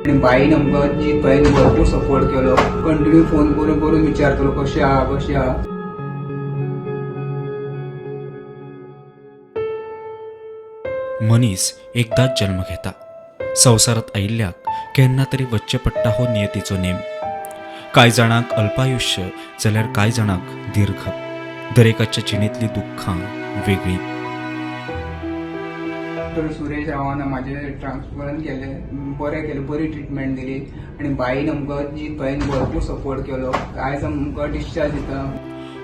आनी बाईन आमकां जीत भाईन भरपूर सपोर्ट केलो. कंटिन्यू फोन करून करून विचारतलो कशें आहा कशें आहा. मनीस एकदांच जल्म घेता. संवसारांत आयिल्ल्याक केन्ना तरी वच्चें पडटा हो नियतीचो नेम. कांय जाणांक अल्पायुश्य जाल्यार कांय जाणांक दीर्घ. दरेकाच्या जिणेंतलीं दुख्खां वेगळीं. डॉक्टर सुरेश रावान म्हाजें ट्रान्सफरन केलें, बरें केलें, बरी ट्रिटमेंट दिली आनी बाईन आमकां जीत भाईन भरपूर सपोर्ट केलो. आयज आमकां डिस्चार्ज दिता.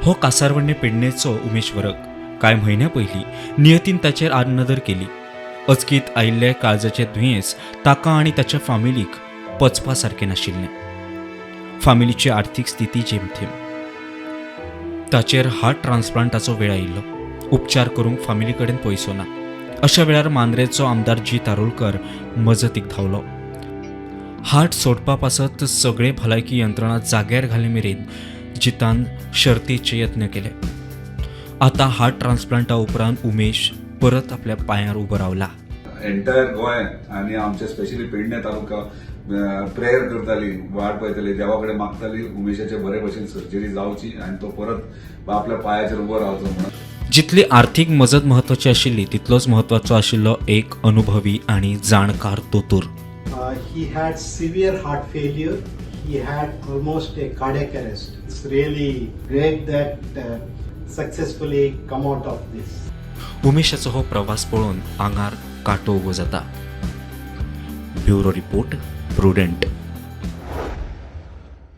हो कासारवर्णे पेडणेचो उमेश वरक. कांय म्हयन्या पयलीं नियतीन ताचेर आडनदर केली. अचकीत आयिल्लें काळजाचें दुयेंस ताका आनी ताच्या फामिलीक पचपा सारकें नाशिल्लें. फामिलीची आर्थीक स्थिती जेमतेम. ताचेर हार्ट ट्रान्सप्लांटाचो वेळ आयिल्लो. उपचार करूंक फामिली कडेन पयसो ना. अशा वेळार मांद्रेचो आमदार जीत आरोलकर मजतीक धांवलो. हार्ट सोडपा पासत सगळे भलायकी यंत्रणा जाग्यार घाले मेरेन जितान शर्तीचे यत्न केले. आतां हार्ट ट्रान्सप्लांटा उपरांत उमेश परत आपल्या पांयार उबो रावला. एंटायर गोंय आनी आमचे स्पेशली पेडणे तालुका प्रेयर करताली, वाट पळयताली, देवा कडेन मागताली उमेशाचे बरे भशेन सर्जरी जावची आनी तो परत आपल्या पांयाचेर उबो रावचो म्हणून. जितली आर्थीक मजत म्हत्वाची आशिल्ली तितलोच म्हत्वाचो आशिल्लो एक अनुभवी आनी जाणकार दोतोर. He had severe heart failure. He had almost a cardiac arrest. It's really great that successfully come out of this. उमेशाचो हो प्रवास पळोवन आंगार कांटो उबो जाता. Bureau report, Prudent.